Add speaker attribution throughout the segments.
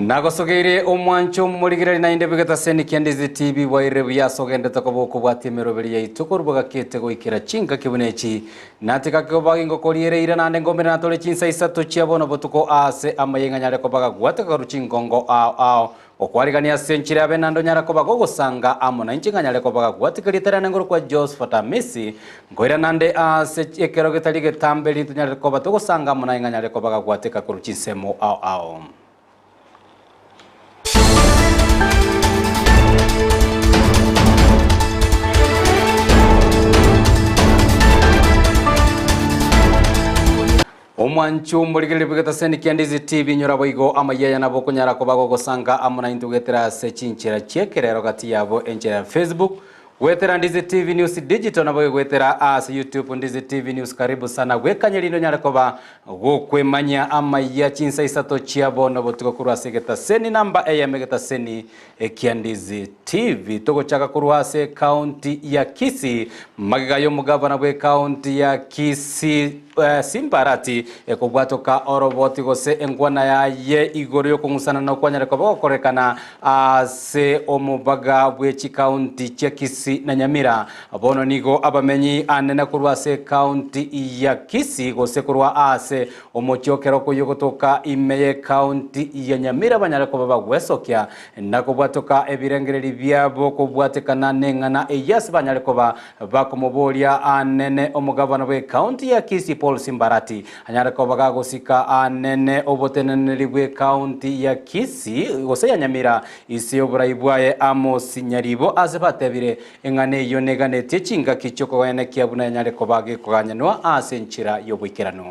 Speaker 1: Nagosogeire omwancho omorigereria naende bw'egetaseni kia Ndizi TV bwairire buya ase ogendete koba okobwatia emeroberi yaito korwa bwagakete goikera chingaki buna echi. Natiga koba gingokoriera eira naende ngomerana tore chinsa isato chia bono botuko aase amaye ng'a nyare koba gagwateka korwa chingongo ao ao. Gokwarigania ase enchera yabe naende onyare koba gogosanga amo nainche ng'a nyare koba gagwateka erieta riane ngorokwa Josephat Amisi. Nkoirana naende aase ekero getari getambe erinde tonyare koba togosanga amo naye ng'a nyare koba gagwateka korwa chinsemo ao ao. Omwancho omorigereria bw'egetaseni kia Ndizi TV nyora boigo amayia aya nabo okonyara koba gogosanga amo naintwe goetera ase chinchera chi'ekerero gati yabo enchera ya Facebook goetera Ndizi TV News Digital naboigo goetera ase YouTube Ndizi TV News karibu sana gwekanye rinde onyare koba Gokwemanyia amayia chinsa isato chia bono botuko korwa ase egetaseni namba eyemo egetaseni ekia Ndizi TV. Togochaka korwa ase ekaunti ya Kisii magega y'omogavana bw'ekaunti ya Kisii Simbarati ekobwatoka oroboti gose enkwana yaye igoro y'okong'usana na okwanyare koba gokorekana ase omobaga bwe chikaunti chia Kisii na Nyamira. Bono nigo abamenyi anene korwa ase ekaunti ya Kisii gose korwa aase omochie o Keroka oyio ogotoka ime y'ekaunti ya Nyamira banyare koba bagwesokia na kobwatoka ebirengererio biabo kobwatekana neng'ana eyio ase banyare koba bakomoboria anene omogabana bw'ekaunti ya Kisii Paul Simbarati anyare koba gagosika anene oboteneneri bw'ekaunti ya Kisii gose ya Nyamira ise y'oborai bwaye Amos Nyaribo ase batebire Eng'ana eyio neganetie chingaki chi'okogayanekia buna yanyare koba gekoganyanwa ase enchera y'oboikeranu.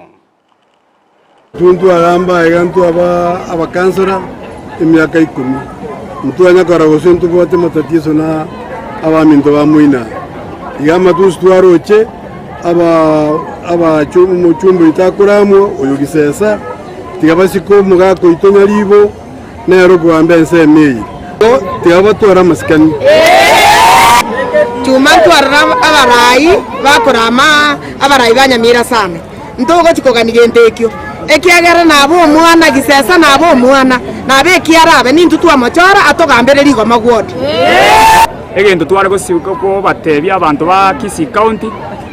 Speaker 2: Intwe ntwaramba aiga ntwaba abakansora emiaka ikomi, ntwanya korora gose ntobwate amatatizo na abaminto ba moina. Iga amatusi twaroche aba abachu omochumba oito akoramwa oyo gisesa, tiga basike omogaka oito nyaribo. Nere okogamba ensemo eye. Tiga batware amasikani.
Speaker 3: Chuma ntwarora abarai bakorama abarai ba Nyamira sana, ntogochi kogania gento ekio, ekiagera naba omwana gisesa naba omwana, naba ekiara abe nintwe twamochora atogambere rigoma gwodi.
Speaker 4: Egento tware kobatebia abanto ba Kisii County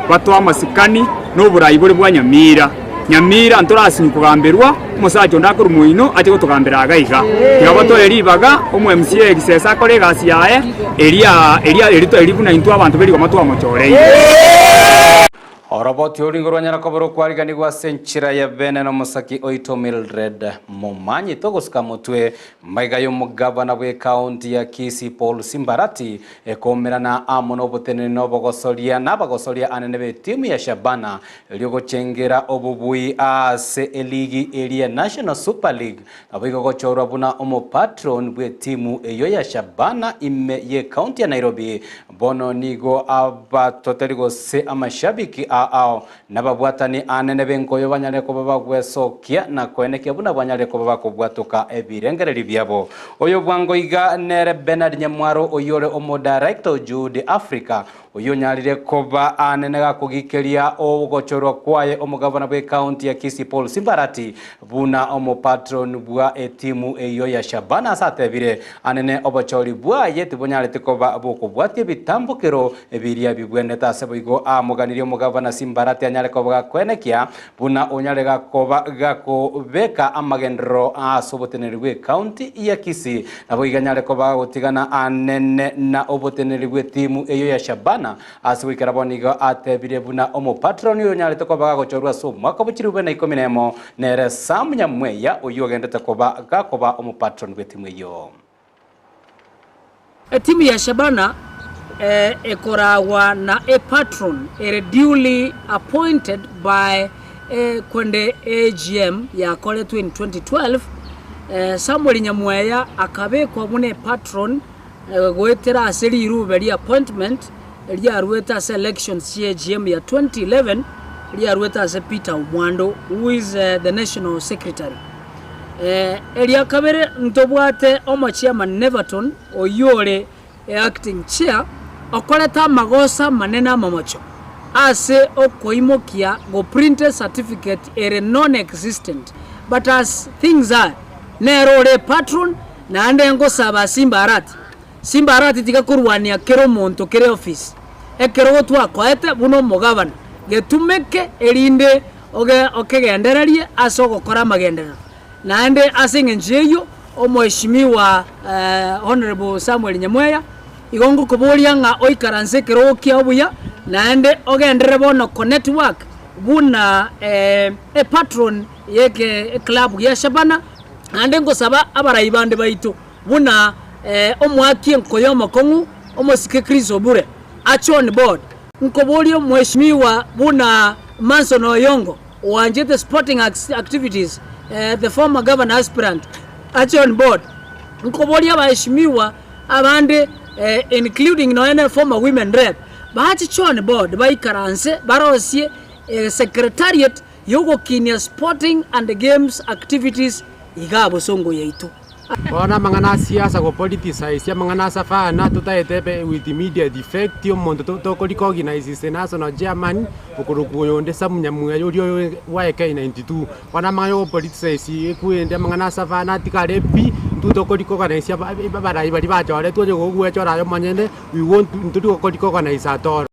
Speaker 4: batoe amasikani na oborai bore bwa Nyamira. Nyamira ntorasinye kogamberwa, omosacha onde akorwa moino ache gotogambera iga iga. Tiga batoe ribaga, omo MCA Gisesa akore egasi yaye, eria eria eri buna intwe abanto b'erigoma twamochoreire.
Speaker 1: Oroboti oringo rwanyara koba rokwariganigwa ase enchera ya bene nomosaki oito Mildred Momanyi togosuka motwe maiga y'omogavana bw'ecounty ya Kisii Paul Simbarati ekoumerana amo noboteneni nobogosoria nabagosoria anene b'etimu ya Shabana riogochengera obobui aase eligi eria ya National Super League naboigo gochorwa buna omopatron bw'etimu eyio ya Shabana ime y'ecounty ya Nairobi. Bono nigo abatoteri gose amashabiki ao nababwatani anene b'enkoyo banyare koba bagwesokia na koenekia buna banyare koba bakobwatoka ebirengererio biabo. Oyo bwango iga nere Bernard Nyamwaro oyio ore omodirector o Juhudi Africa Oyio onyarire koba anene gakogikeria ogochorwa kwaye omogavana bw'ecounty ya Kisii Paul Simbarati buna omopatron bwa etimu eyio ya Shabana ase atebire anene obochori bwaye tibonyarete koba bokobwatia ebitambokero biria bibwenete ase boigo amoganirie omogavana Simbarati anyare koba gakoenekia buna onyare gakoba gakobeka amagenderero ase oboteneneri bw'ecounty ya Kisii Naboigo anyare koba agotigana anene na oboteneneri bw'etimu eyio ya Shabana ase goikera bono igo atebire buna omopatroni oyo onyarete koba gagochorwa ase omwaka bwe chilifu bibere na ikomi na emo nere Sam Nyamweya oyio ogendete koba gakoba omopatroni bw'etimu eyio.
Speaker 5: Etimu ya Shabana ekoragwa na epatron ere duly appointed by kwende AGM yakoretwe in 2012, Samuel Nyamweya akabekwa buna epatron goetera ase rirube ria appointment riaruete ase elections chia AGM ya 2011 riaruete ase Peter Omwando who is the national secretary. Eria kabere ntobwate omochairman Neverton oyio ore acting chair okorete amagoso amanene amamocho ase okoimokia go print a certificate ere non existent but as things are. Nere ore epatron, naende ngosaba Simba Arati. Simba Arati tiga korwania kera omonto kere office. Ekerogo twakoete buna omogabana, getumeke erinde oge okegendererie ase ogokora amagenderero. Naende ase eng'encho eyio, Omweshimiwa Honourable Samuel Nyamweya, igo ngokoboria ng'a oikaranse ekerogo kiao buya, naende ogenderere bono konetwork buna epatron ye eclub gia Shabana, naende ngosaba abarai bande baito buna omoaki enkoyo omokong'u omosike Chris Obure ache on board. Nkoboria omweshimiwa buna Manson Oyongo oanchete sporting activities the former governor aspirant ache on board. Nkoboria abaeshimiwa abande including nonya ne former women rep bachiche on board baikaranse barosie secretariat yogokinia sporting and games activities igaa bosongo yaito.
Speaker 6: Bono amang'ana a siasa go politicize amang'ana a safana totaete ebe with immediate effect omonto to toko recognize is a national chairman okorokwa oyonde Sam Nyamweya oria oyo bwa AK92. Bono amang'ana yo go politicize ekwende amang'ana a safana atigare pi, intwe toko recognize aba abarai baria bachoretwe onye gogwechora aye omonyene we want ntori goko recognize at all.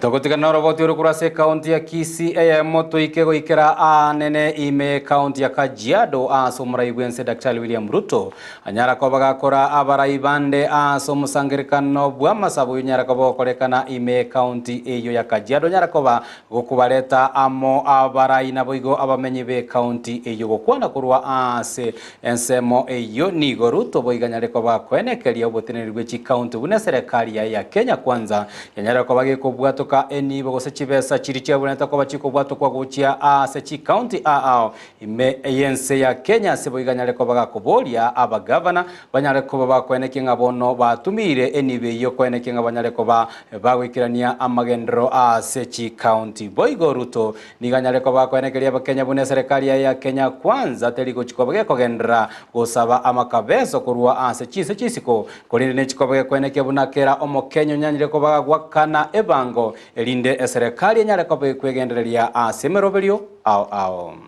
Speaker 1: Togotigana noroboti ore korwa ase ekaunti ya Kisii eyemo toike goikera aanene ime y'ekaunti ya Kajiado ase omorai bw'ense Daktari William Ruto anyara koba gakora abarai bande ase omosangerekano bw'amasabo oyio onyara koba gokorekana ime y'ekaunti eyio ya Kajiado onyara koba gokobareta amo abarai naboigo abamenyi b'ekaunti eyio gokwana korwa ase Ensemo eyio nigo Ruto boigo anyare koba akoenekeria oboteneneri bwe chikaunti buna eserekari yaye ya Kenya Kwanza yanyare koba gekobwatoka enibo gose chibesa chiria chiabwenerete koba chikobwatokwa gochia ase chikaunti ao ime y'ense ya Kenya ase boigo anyare koba gakoboria abagavana banyare koba bakoenekia ng'a bono batumiire enibo eyio koenekia ng'a banyare koba bagoikerania amagenderero ase chikaunti. Boigo Ruto Nigo anyare koba akoenekeria Abakenya buna eserekari yaye ya Kenya Kwanza teri gochia koba gekogenderera gosaba amakabeso korwa ase chinse chisiko, korende nechikoba gekoenekia buna kera Omokenya onyanyire koba gagwakana ebango erinde eserekari enyare koba gekwegendereria ase emeroberio ao ao.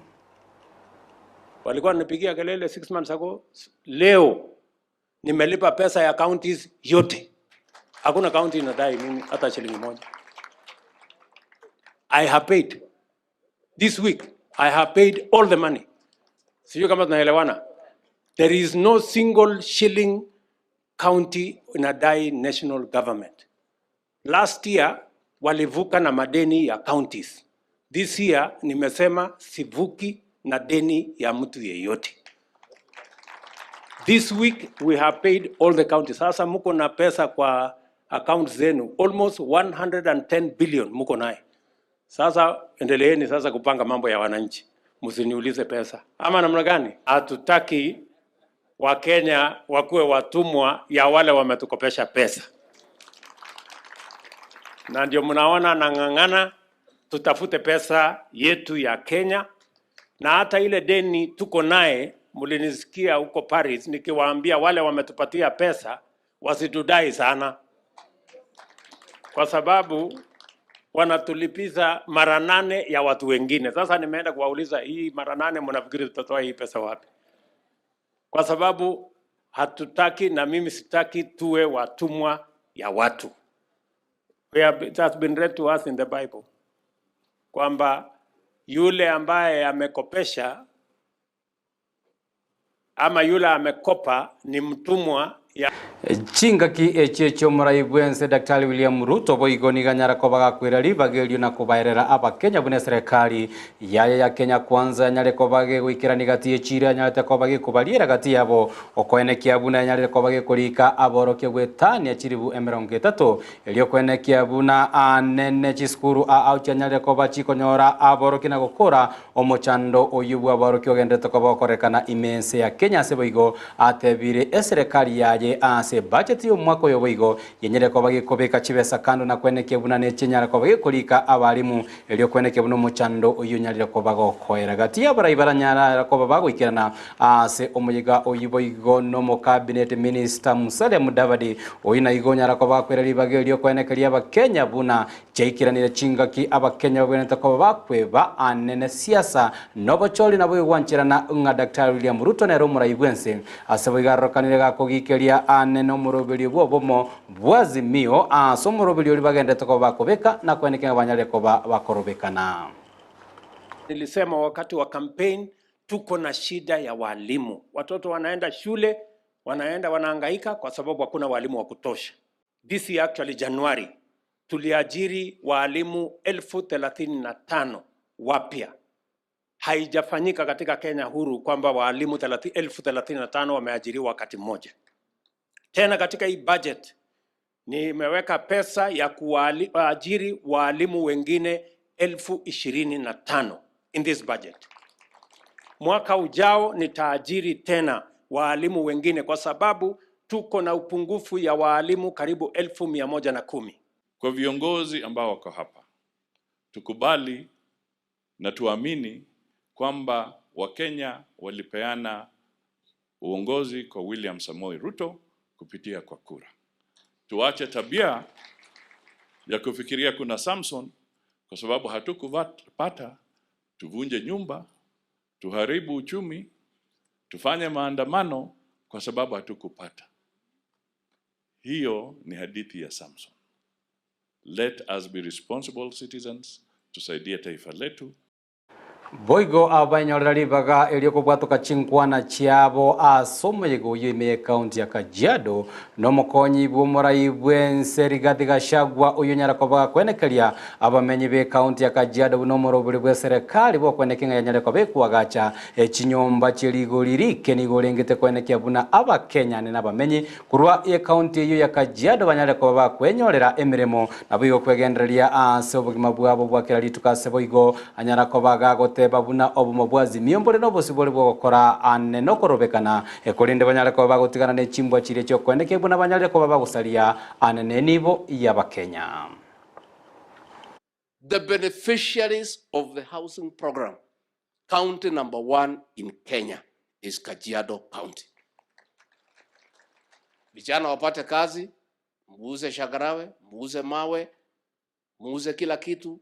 Speaker 7: Walikuwa wananipigia kelele 6 months ago. Leo nimelipa pesa ya counties yote. Hakuna county inadai mimi hata shilingi moja. I have paid. This week I have paid all the money. Sijui kama tunaelewana. There is no single shilling county inadai national government. Last year walivuka na madeni ya counties. This year nimesema sivuki na deni ya mtu yeyote. This week we have paid all the counties. Sasa muko na pesa kwa account zenu almost 110 billion muko naye. Sasa endeleeni sasa kupanga mambo ya wananchi, msiniulize pesa ama namna gani? Hatutaki Wakenya wakuwe watumwa ya wale wametukopesha pesa, na ndio mnaona nang'ang'ana tutafute pesa yetu ya Kenya, na hata ile deni tuko naye, mlinisikia huko Paris nikiwaambia wale wametupatia pesa wasitudai sana, kwa sababu wanatulipiza mara nane ya watu wengine. Sasa nimeenda kuwauliza hii mara nane, mnafikiri tutatoa hii pesa wapi? Kwa sababu hatutaki na mimi sitaki tuwe watumwa ya watu. We have, it has been read to us in the Bible kwamba yule ambaye amekopesha ama yule amekopa ni mtumwa ya
Speaker 1: Chingaki echi echi'omorai bw'ense Daktari William Ruto boigo nigo anyare koba gakwera ribaga erio na kobaerera Abakenya buna eserekari yaye ya Kenya Kwanza yanyare koba gegoikerania gati ye chiira yanyarete koba gekobariera gati yabo okoenekia buna yanyarire koba gekorika aborokia goetania chiribu emerongo etato erio koenekia buna anene chisukuru ao chianyarire koba chikonyora aborokia na gokora Omochando oyio bw'abaorokia ogenderete koba okorekana ime ense ya Kenya ase boigo atebire eserekari yaye ase ebudget y'omwaka oyo boigo yenyare koba gekobeka chibesa kando na kwenekia buna nechinyara koba gekorika abarimu erio kwenekia buna omochando oyio onyarire koba gokoera gati y'abarai baranyara koba bagoikerana ase omoyega oyio boigo nomocabinet minister Musalia Mudavadi oyio naigo onyara koba akwera ribaga erio kwenekeria abakenya buna. Chiaikeranire chingaki Abakenya babwenerete koba bakweba anene siasa nobochori nabo egwancherana ng'a Daktari William Ruto nere omorai bwense. Ase boigo arorekanire gakogikeria anene omoroberio bw'obomo bw'Azimio ase omoroberio oria bagenderete koba bakobeka na koenekia ng'a banyarire koba bakorobekana.
Speaker 7: Nilisema wakati wa campaign tuko na shida ya walimu. Watoto wanaenda shule, wanaenda wanahangaika kwa sababu hakuna walimu wa kutosha. This year actually January tuliajiri waalimu 35,000 wapya. Haijafanyika katika Kenya huru kwamba waalimu 35,000 wameajiriwa wakati mmoja. Tena katika hii budget nimeweka pesa ya kuwaajiri waalimu wengine 25,000 in this budget. Mwaka ujao nitaajiri tena waalimu wengine kwa sababu tuko na upungufu ya waalimu karibu 110,000.
Speaker 8: Kwa viongozi ambao wako hapa, tukubali na tuamini kwamba Wakenya walipeana uongozi kwa William Samoei Ruto kupitia kwa kura. Tuache tabia ya kufikiria kuna Samson kwa sababu hatukupata, tuvunje nyumba, tuharibu uchumi, tufanye maandamano kwa sababu hatukupata. Hiyo ni hadithi ya Samson. Let us be responsible citizens, tusaidie taifa letu.
Speaker 1: Boigo abanyorera ribaga erio kobwatoka chinkwana chiabo ase omoyega oyio ime ekaunti ya Kajiado na omokonyi bw'omorai bw'ense Rigathi Gachagua oyio onyara koba gakwenekeria abamenyi ba ekaunti ya Kajiado buna omorobori bwa eserekari bwokwenekia ng'a yanyare koba ekwagacha echinyomba chierigori rike nigo orengete kwenekia buna abakenya na abamenyi korwa ekaunti eyio ya Kajiado banyare koba bakwenyorera emeremo nabo igo kwegendereria ase obogima bwabo bwa kera rituko ase boigo anyara koba gagoteba buna obomo bwa Azimio mbore na obosibore bwa gokora ane nokorobekana ekorinde banyare koba bagotigana ne chimbwa chiria chiokwenekia buna banyarire koba bagosaria ane nenibo y'Abakenya.
Speaker 9: The beneficiaries of the housing program, county number 1 in Kenya is Kajiado County. Vijana wapate kazi, muuze shagarawe, muuze mawe, muuze kila kitu.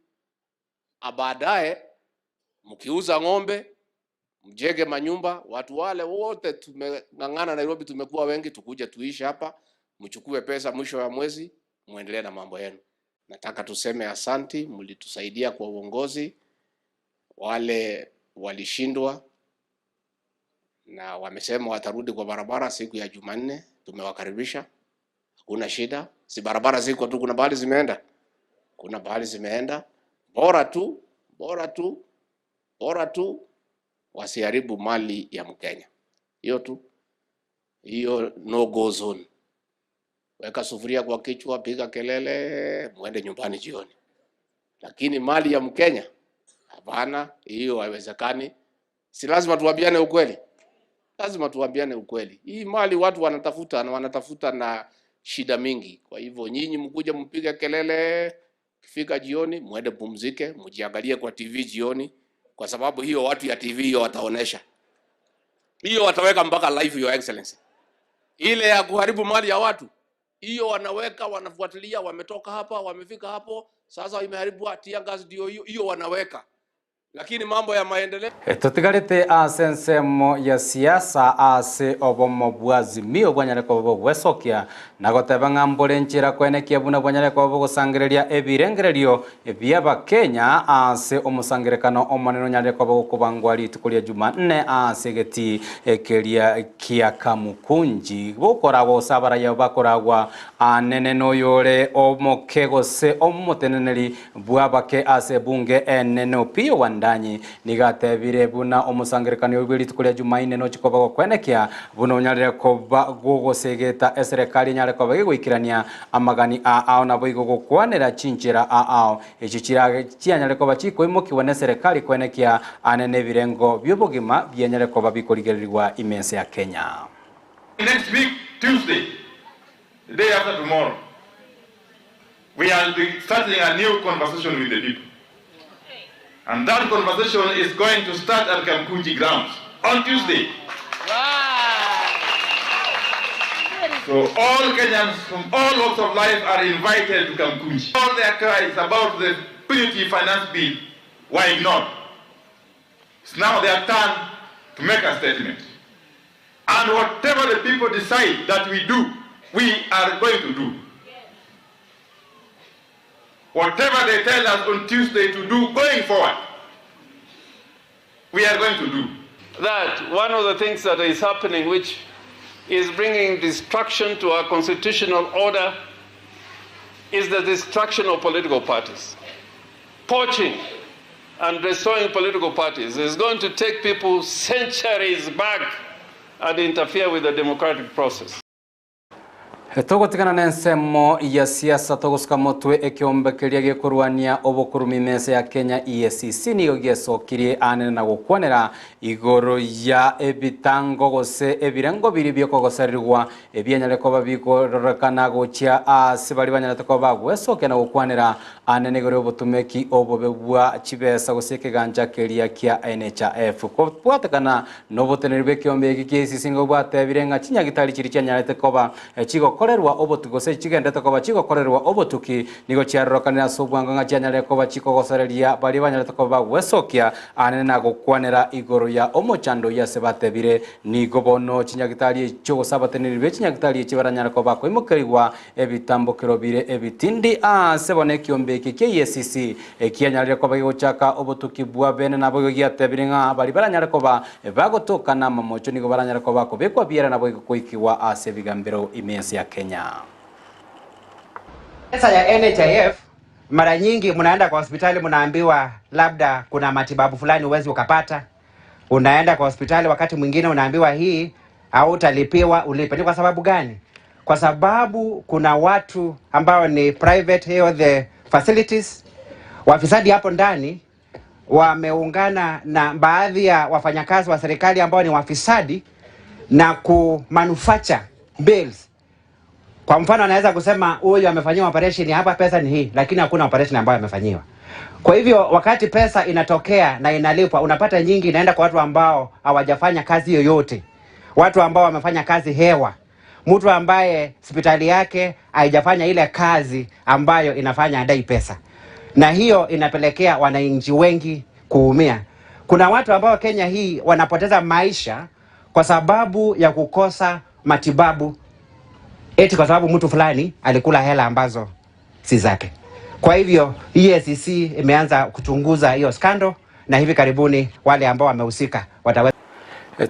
Speaker 9: Baadaye mkiuza ng'ombe, mjenge manyumba. Watu wale wote tumeng'ang'ana Nairobi, tumekuwa wengi, tukuje tuishi hapa, mchukue pesa mwisho wa mwezi, muendelee na mambo yenu. Nataka tuseme asanti, mlitusaidia kwa uongozi. Wale walishindwa na wamesema watarudi kwa barabara siku ya Jumanne, tumewakaribisha, hakuna shida. Si barabara ziko tu, kuna bahali zimeenda, kuna bahali zimeenda. Bora tu, bora tu, bora tu wasiharibu mali ya Mkenya. Hiyo tu, hiyo no go zone. Weka sufuria kwa kichwa, piga kelele, muende nyumbani jioni. Lakini mali ya Mkenya hapana, hiyo haiwezekani. Si lazima tuambiane ukweli? Lazima tuambiane ukweli. Hii mali watu wanatafuta na wanatafuta na shida mingi. Kwa hivyo nyinyi mkuje mpige kelele, kifika jioni muende pumzike, mjiangalie kwa TV jioni, kwa sababu hiyo watu ya TV hiyo wataonesha. Hiyo wataweka mpaka live, Your Excellency. Ile ya kuharibu mali ya watu hiyo wanaweka, wanafuatilia, wametoka hapa, wamefika hapo, sasa imeharibu tear gas, ndio hiyo hiyo wanaweka. Lakini mambo ya maendeleo
Speaker 1: Tutigarite ase ensemo ya siasa ase obomo bwa Azimio bwanyare koba bogwesokia na goteba ng'a mbore nchera kwenekia buna bwanyare koba bogosangereria ebirengererio bi'Abakenya ase omosangerekano omonene onyarire koba gokobangwa rituko ria Jumanne ase egeti ekeria kia Kamukunji bokoragwa gose abaraya bakoragwa anene noyore omoke gose omoteneneri bw'abake ase ebunge enene Opiyo Wandanyi nigatebire buna omosangerekano bwe rituko ria Jumanne nochikoba gokwenekia buna onyarire koba gogosegeta eserekari enyare koba gegoikerania amagani ao nabo igo gokwanera chinchera ao echi chianyare koba chikoimokiwa na eserekari kwenekia anene ebirengo by'obogima bianyare koba bikorigererwa imense ya Kenya.
Speaker 10: Next week, Tuesday, the day after tomorrow, we are starting a new conversation with the people. And that conversation is going to start at Kamkunji grounds on Tuesday.
Speaker 5: Wow.
Speaker 10: So all Kenyans from all walks of life are invited to Kamkunji. All their cries about the punitive finance bill were ignored. It's now their turn to make a statement. And whatever the people decide that we do, we are going to do. Whatever they tell us on Tuesday to do going forward, we are going to do.
Speaker 11: That one of the things that is happening, which is bringing destruction to our constitutional order, is the destruction of political parties. Poaching and destroying political parties is going to take people centuries back and interfere with the democratic process.
Speaker 1: Togotigana na ensemo ya siasa togosuka motwe ekiombe keria gekorwania obokurumi mesa ya Kenya EACC nigo giesokirie anene na gokwanera igoro ya ebitango gose ebirengo biri biokogosarirwa ebianyare koba bikororekana gochia ase bari banyarete koba bagwesokia na gokwanera anene igoro obotumeki obobe bwa chibesa gose ekeganja keria kia NHIF kobwatekana noboteneri bwa ekiombe eki kia EACC nigo bwatebire ng'a chinyagitari chiri chianyarete koba chigokorerwa obotuki gose chigendete koba chigokorerwa obotuki nigo chiarorekanire ase obwango ng'a chianyarire koba chikogosareria baria banyarete koba bagwesokia anene na gokwanera igoro ya omochando oyo ase batebire nigo bono chinyagitari echio gose abateneri be chinyagitari echi baranyare koba bakoimokerigwa ebitambokero bire ebitindi ase bono ekiombe eke kia EACC ekianyarire koba gegochaka obotuki bwa bene nabo igo giatebire ng'a bari baranyare koba bagotoka na amamocho nigo baranyare koba bakobekwa biara nabo igo koikigwa ase ebigambero ime ense ya Kenya.
Speaker 12: Pesa ya NHIF mara nyingi mnaenda kwa hospitali mnaambiwa labda kuna matibabu fulani huwezi ukapata. Unaenda kwa hospitali wakati mwingine unaambiwa hii hautalipiwa ulipe. Ni kwa sababu gani? Kwa sababu kuna watu ambao ni private health facilities, wafisadi hapo ndani wameungana na baadhi ya wafanyakazi wa serikali ambao ni wafisadi na kumanufacture bills. Kwa mfano anaweza kusema huyu amefanyiwa operation hapa, pesa ni hii, lakini hakuna operation ambayo amefanyiwa. Kwa hivyo wakati pesa inatokea na inalipwa, unapata nyingi inaenda kwa watu ambao hawajafanya kazi yoyote, watu ambao wamefanya kazi hewa, mtu ambaye hospitali yake haijafanya ile kazi ambayo inafanya adai pesa, na hiyo inapelekea wananchi wengi kuumia. Kuna watu ambao Kenya hii wanapoteza maisha kwa sababu ya kukosa matibabu, eti kwa sababu mtu fulani alikula hela ambazo si zake. Kwa hivyo EACC imeanza kuchunguza hiyo scandal na hivi karibuni wale ambao wamehusika wataweza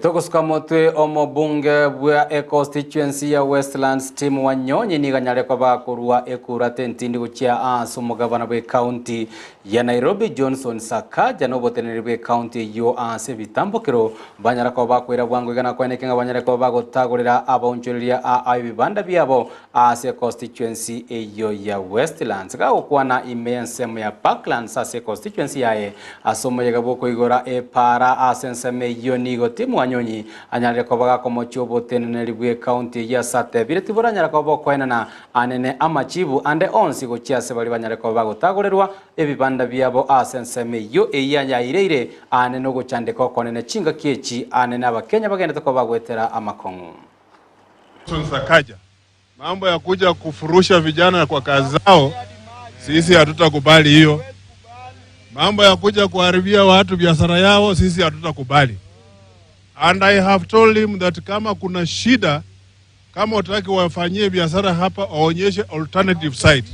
Speaker 1: Togosuka motwe omobunge bwa econstituency ya Westlands Tim Wanyonyi niganyare koba korwa ekura tentindi gochia ase omogabana bwa county ya Nairobi Johnson Sakaja noboteneri bwa county eyo ase ebitambokero banyara koba bakwira bwango igana kweneke ng'a banyare koba bagotagorera abaonchoreria a ebibanda biabo ase constituency eyo ya Westlands gagokwana ime ensemo ya Parklands ase constituency yaye ase omoyega bwokoigora epara ase ensemo eyo nigo Tim Wanyonyi anyarire koba gakomochia oboteneneri bwa county eyo ase atebire tiboranyara koba bokoenana anene amachibu ande onsi gochia ase bari banyare koba bagotagorerwa ebibanda biabo ase ensemo eyo eya yaireire anene ogochandeka okonene chingaki echi anene abakenya bagendete koba bagwetera amakong'u.
Speaker 13: Sakaja, mambo ya kuja kufurusha vijana kwa kazi zao, sisi hatutakubali hiyo. Mambo ya kuja kuharibia watu biashara yao, sisi hatutakubali. And I have told him that kama kuna shida, kama utaki wafanyie biashara hapa, waonyeshe alternative site,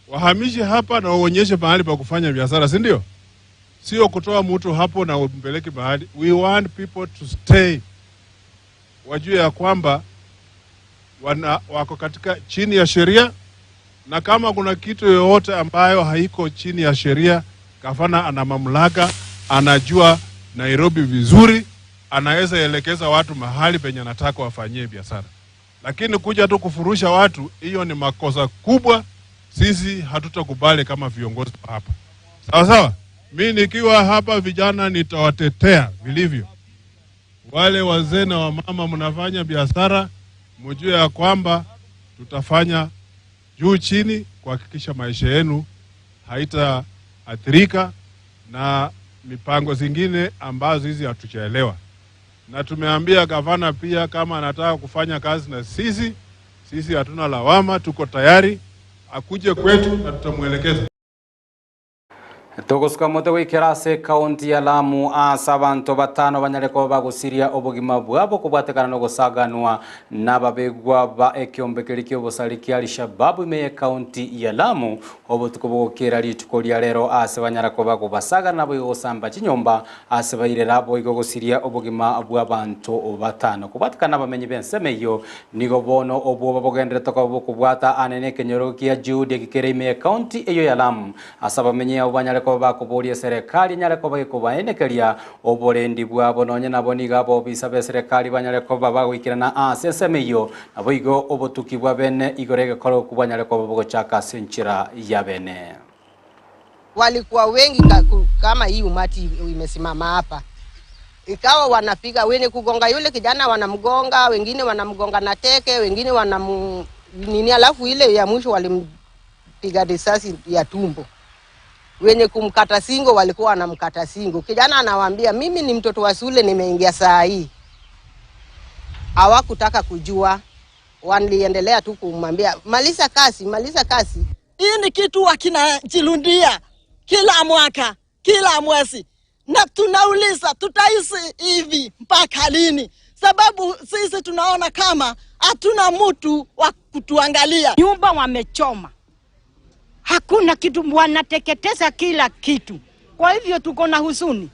Speaker 13: wahamishe hapa na waonyeshe mahali pa kufanya biashara, si ndio? Sio kutoa mtu hapo na umpeleke mahali. We want people to stay, wajue ya kwamba wana, wako katika chini ya sheria, na kama kuna kitu yoyote ambayo haiko chini ya sheria, gavana ana mamlaka, anajua Nairobi vizuri, anaweza elekeza watu mahali penye anataka wafanyie biashara. Lakini kuja tu kufurusha watu, hiyo ni makosa kubwa. Sisi hatutakubali kama viongozi wa hapa, sawa sawa. Mi nikiwa hapa, vijana nitawatetea vilivyo. Wale wazee na wamama mnafanya biashara, mjue ya kwamba tutafanya juu chini kuhakikisha maisha yenu haitaathirika na mipango zingine ambazo hizi hatujaelewa. Na tumeambia gavana pia kama anataka kufanya kazi na sisi Sisi hatuna lawama, tuko tayari akuje kwetu na tutamwelekeza.
Speaker 1: Togosuka mote goikera ase ekaunti ya Lamu ase abanto batano banyare koba bagosiria obogima bwabo kobwatekana nogosaganwa nababegwa ba ekeombe keria kiobosari kia Alishababu ime yekaunti ya Lamu obotuko bogokera rituko ria rero ase banyara koba gobasagana naboigo gosamba chinyomba ase bairera boigo gosiria obogima bw'abanto batano kobwatekana nabamenyi b'ensemo eyio Nigo bono obwoba bogenderete koba bokobwata aane nekenyoro gia Juda eki kere ime y'ecounty eyio ya Lamu, ase abamenyi abwo banyare koba bakoboria eserekari enyare koba gekobaenekeria oborendi bwabo. Nonye nabo nigo abobisa b'eserekari banyare koba bagoikerana aase ensemo eyio, naboigo obotuki bwa bene igoro egekora okwo bwanyare koba bogochaka ase enchera ya bene.
Speaker 14: Walikuwa wengi kama hii umati imesimama hapa, ikawa wanapiga wenye kugonga yule kijana wanamgonga, wengine wanamgonga na teke, wengine wanamu nini, alafu ile ya mwisho walimpiga risasi ya tumbo. Wenye kumkata singo walikuwa wanamkata singo. Kijana anawaambia mimi ni mtoto wa shule, nimeingia saa hii. Hawakutaka kujua, waliendelea tu kumwambia maliza kazi, maliza kazi.
Speaker 15: Hii ni kitu wakinajirudia kila mwaka, kila mwezi, na tunauliza tutaishi hivi mpaka lini? Sababu sisi tunaona kama hatuna mtu wa kutuangalia.
Speaker 16: Nyumba wamechoma, hakuna kitu, wanateketeza kila kitu. Kwa hivyo tuko na huzuni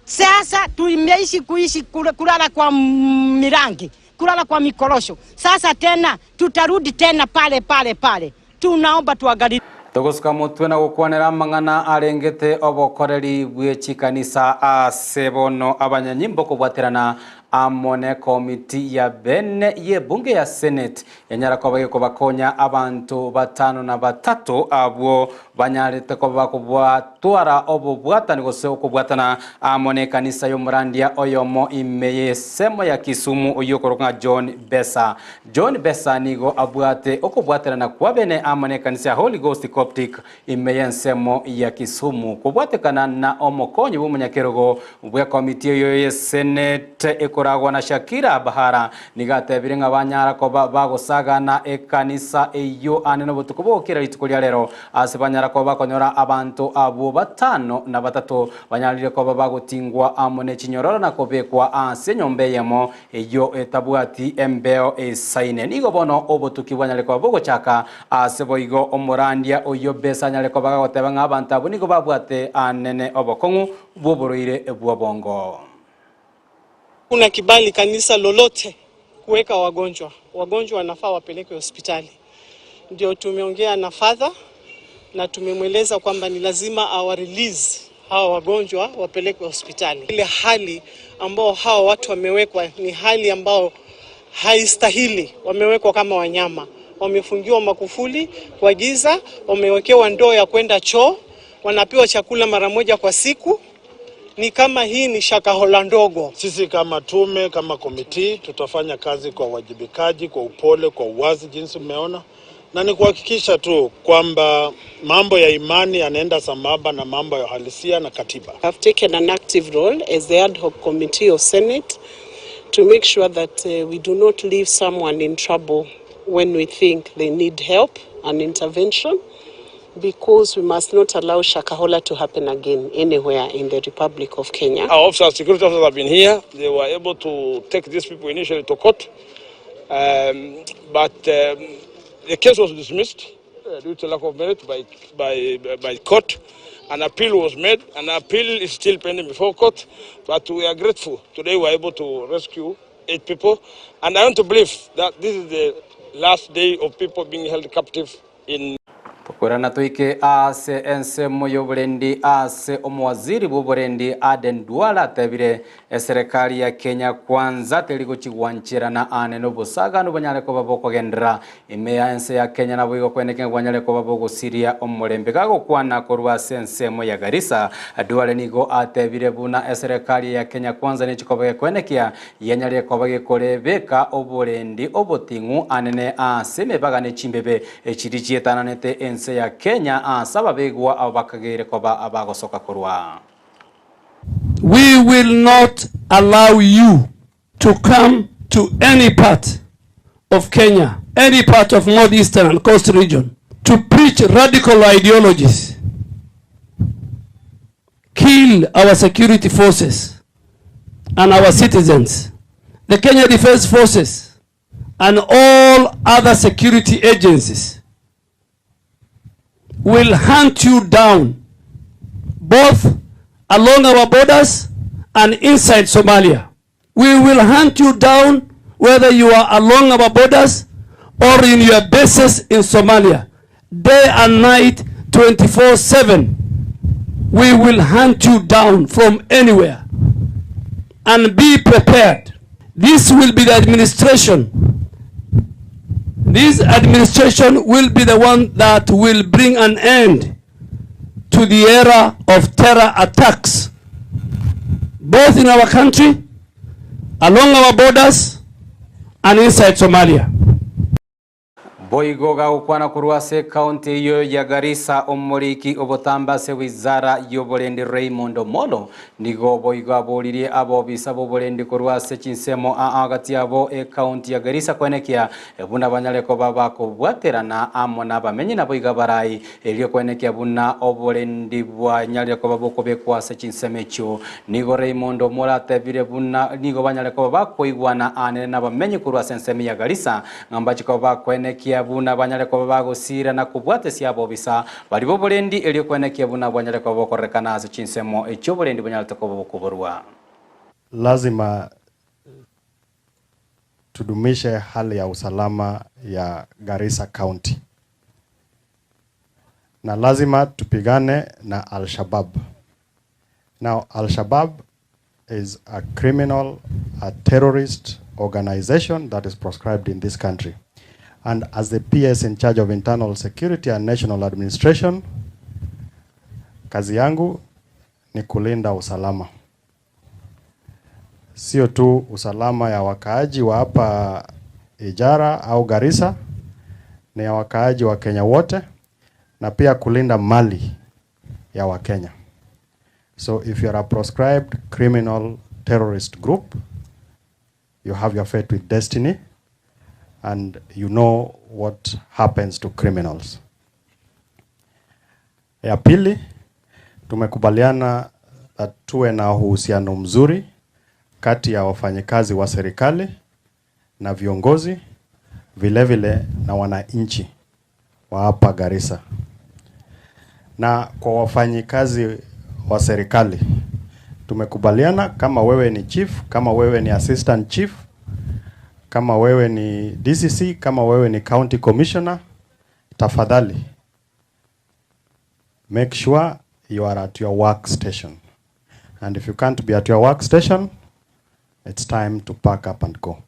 Speaker 16: sasa. Tumeishi kuishi kulala kwa mirangi, kulala kwa mikorosho. Sasa tena tutarudi tena pale pale pale. Tunaomba tuangalie.
Speaker 1: Togosuka motwe na gokwanera amang'ana arengete obokoreri bwe chikanisa ase bono abanyanyimbo kobwaterana amo nekomiti ya bene y'ebunge ya Senate yanyara koba gekobakonya abanto batano na batato abwo banyarete koba bakobwatwara obobwatani gose okobwatana amo nekanisa y'omorandia oyomo ime y'esemo ya Kisumu oyio okorokwa ng'a John Besa. John Besa nigo abwate okobwaterana kw'abene amo n'ekanisa ya Holy Ghost Coptic ime y'ensemo ya Kisumu. Kobwatekana na omokonyi bw'omonyakerogo bw'ekomiti eyio y'esenate ekoragwa na Shakira Bahara nigo atebire ng'a banyara koba bagosagana ekanisa eyio ande nobotuko bogokera rituko ria rero ase banyara koba bakonyora abanto abwo batano na batato banyarire koba bagotingwa amo ne chinyororo na kobekwa ase enyomba eyemo Eyio etabwati embeo eisaine. Nigo bono obotuki bwanyare koba bogochaka ase boigo omorandia oyio Besa anyare koba gagoteba ng'a abanto abwo nigo babwate anene obokong'u bw'oborwaire bw'obongo.
Speaker 17: Hakuna kibali kanisa lolote kuweka wagonjwa. Wagonjwa wanafaa wapelekwe hospitali. Ndio tumeongea na father na tumemweleza kwamba ni lazima awa release hawa wagonjwa wapelekwe hospitali. Ile hali ambao hawa watu wamewekwa ni hali ambao haistahili. Wamewekwa kama wanyama, wamefungiwa makufuli kwa giza, wamewekewa ndoo ya kwenda choo, wanapewa chakula mara moja kwa siku. Ni kama hii ni shakahola ndogo.
Speaker 18: Sisi kama tume, kama komiti, tutafanya kazi kwa uwajibikaji, kwa upole, kwa uwazi, jinsi mmeona, na ni kuhakikisha tu kwamba mambo ya imani yanaenda sambamba na mambo ya uhalisia na katiba.
Speaker 17: I've taken an active role as the ad hoc committee of Senate to make sure that we do not leave someone in trouble when we think they need help and intervention, because we must not allow Shakahola to happen again anywhere in the Republic of Kenya.
Speaker 11: Our officers, security officers have been here. They were able to take these people initially to court, but the case was dismissed due to lack of merit by court. An appeal was made. An appeal is still pending before court, but we are grateful. Today we were able to rescue 8 people, and I want to believe that this is the last day of people being held captive in
Speaker 1: Tokoirana toike ase ensemo y'oborendi ase omowaziri bw'oborendi Aden Duale atebire eserekari ya Kenya Kwanza teri gochigwancherana ane nobosaganu bonyare koba bokogenderera ime ya ense ya Kenya naboigo kweneke ng'a bwanyare koba bogosiria omorembe. Gagokwana korwa ase ensemo ya Garissa, Duale nigo atebire buna eserekari ya Kenya Kwanza nechikoba gekwenekia Yanyarire koba gekorebeka oborendi oboting'u anene ase emebaga ne chimbebe chiria chietananete ense ya Kenya ase ababegwa abo bakageire koba abagosoka korwa.
Speaker 19: We will not allow you to come to any part of Kenya. any part of North Eastern and Coast region to preach radical ideologies, kill our security forces and our citizens, the Kenya Defence Forces and all other security agencies will hunt you down both along our borders and inside Somalia. We will hunt you down whether you are along our borders or in your bases in Somalia. Day and night, 24/7. We will hunt you down from anywhere. And be prepared. This will be the administration. This administration will be the one that will bring an end to the era of terror attacks, both in our country, along our borders, and inside Somalia.
Speaker 1: Boigo gagokwana korwa ase ekaunti eyio ya Garissa omoriki obotambe ase wizara y'oborendi Raymond Omolo nigo boigo aboririe abobisa b'oborendi korwa ase chinsemo aa gati abo ekaunti ya Garissa koenekia buna banyare koba bakobwaterana amo nabamenyi naboigo abarai erio koenekia buna oborendi bwanyarire koba bokobekwa ase chinsemo echio. Nigo Raymond Omolo atebire buna nigo banyare koba bakoigwana anene nabamenyi korwa ase ensemo ya Garissa Ng'a mbache koba bakoenekia buna banyare koba bagosiira na kobwatesia abobisa baria b'oborendi, erio koenekia buna bwanyare koba bokorerekana ase chinsemo echi'oborendi bonyarete koba bokoborwa.
Speaker 20: Lazima tudumishe hali ya usalama ya Garissa County na lazima tupigane na Al-Shabaab. Now Al-Shabaab is a criminal, a terrorist organization that is proscribed in this country. And as the PS in charge of internal security and national administration, kazi yangu ni kulinda usalama, sio tu usalama ya wakaaji wa hapa Ijara au Garissa, ni ya wakaaji wa Kenya wote na pia kulinda mali ya Wakenya. So if you are a proscribed criminal terrorist group, you have your fate with destiny and you know what happens to criminals. Ya pili, tumekubaliana that tuwe na uhusiano mzuri kati ya wafanyikazi wa serikali na viongozi, vile vile na wananchi wa hapa Garissa. Na kwa wafanyikazi wa serikali tumekubaliana kama wewe ni chief, kama wewe ni assistant chief, kama wewe ni DCC, kama wewe ni county commissioner, tafadhali make sure you are at your work station. And if you can't be at your work station, it's time to pack up and go.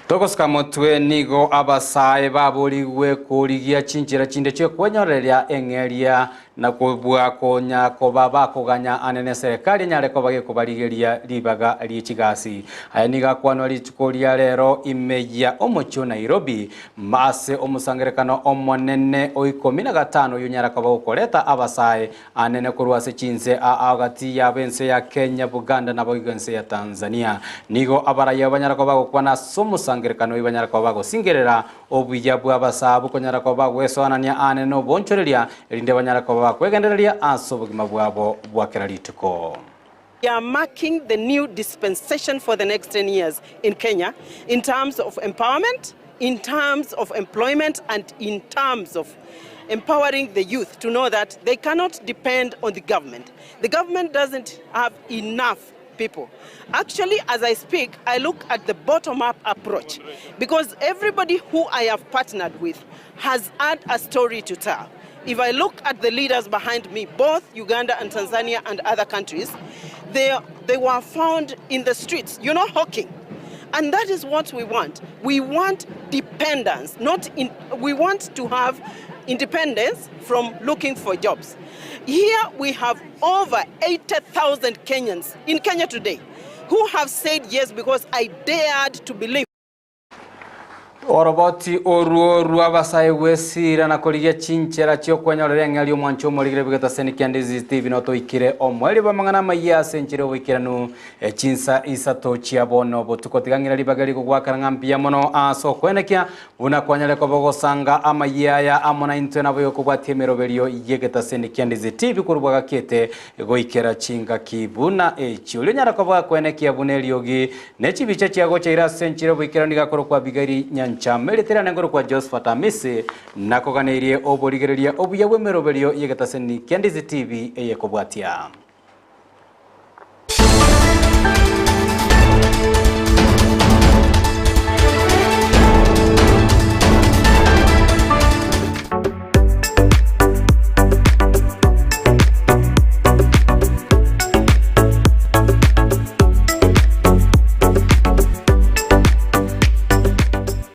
Speaker 1: Togosika motwe nigo abasae baborigwe korigia chinchera chinde chiokwenyoreria eng'eria na kobua konya koba bakoganya anene serikali enyare koba gekobarigeria ribaga rie chigasi. Aya nigo akwanwa rituko ria rero ime ya omochie o Nairobi ase omosangerekano omonene o ikomi na gatano oyio onyara koba gokoreta abasae anene korwa ase chinse aa gati yabo ense ya Kenya, Buganda naboigo ense ya Tanzania. Nigo abaraiyo banyara koba bagokwana ase omosangerekano oyio banyara koba bagosingerera obuya bwa abasae bokonyara koba bagwesoanania anene na obonchoreria erinde banyare koba bakwegendereria ase obogima bwabo bwa kera rituko.
Speaker 17: We are marking the new dispensation for the next 10 years in Kenya in terms of empowerment, in terms of employment, and in terms of empowering the youth to know that they cannot depend on the government. The government doesn't have enough people. Actually, as I speak, I look at the bottom-up approach because everybody who I have partnered with has had a story to tell. If I look at the leaders behind me, both Uganda and Tanzania and other countries, they were found in the streets, hawking. And that is what we want. We want dependence, not in, we want to have independence from looking for jobs. Here we have over 80,000 Kenyans in Kenya today who have said yes because I dared to believe.
Speaker 1: Oroboti orwo rw'abasae gwesiira na korigia chinchera chi'okwenyorera eng'eria omwancho omorigire bw'egetaseni kia Ndizi TV notoikire omoerio bw'amang'ana amayia ase enchera y'oboikeranu chinsa isato chia bono botuko. Tiga ng'ira ribaga rigogoakera ng'a mbuya mono ase okwenekia buna kwanyare koba ogosanga amayia aya amo naintwe naboigo kobwatia emeroberio y'egetaseni kia Ndizi TV korwa bwagakiete Goikera chingaki buna echi, oria onyare koba akwenekia buna eriogi ne chibicha chiagochaire ase enchera y'oboikeranu nigo akorokwa Abigaili Nyanchama, erieta riane nkorokwa Josephat Amisi, nakoganeirie oborigereria obuya bw'emeroberio y'egetaseni kia Ndizi TV eyekobwatia.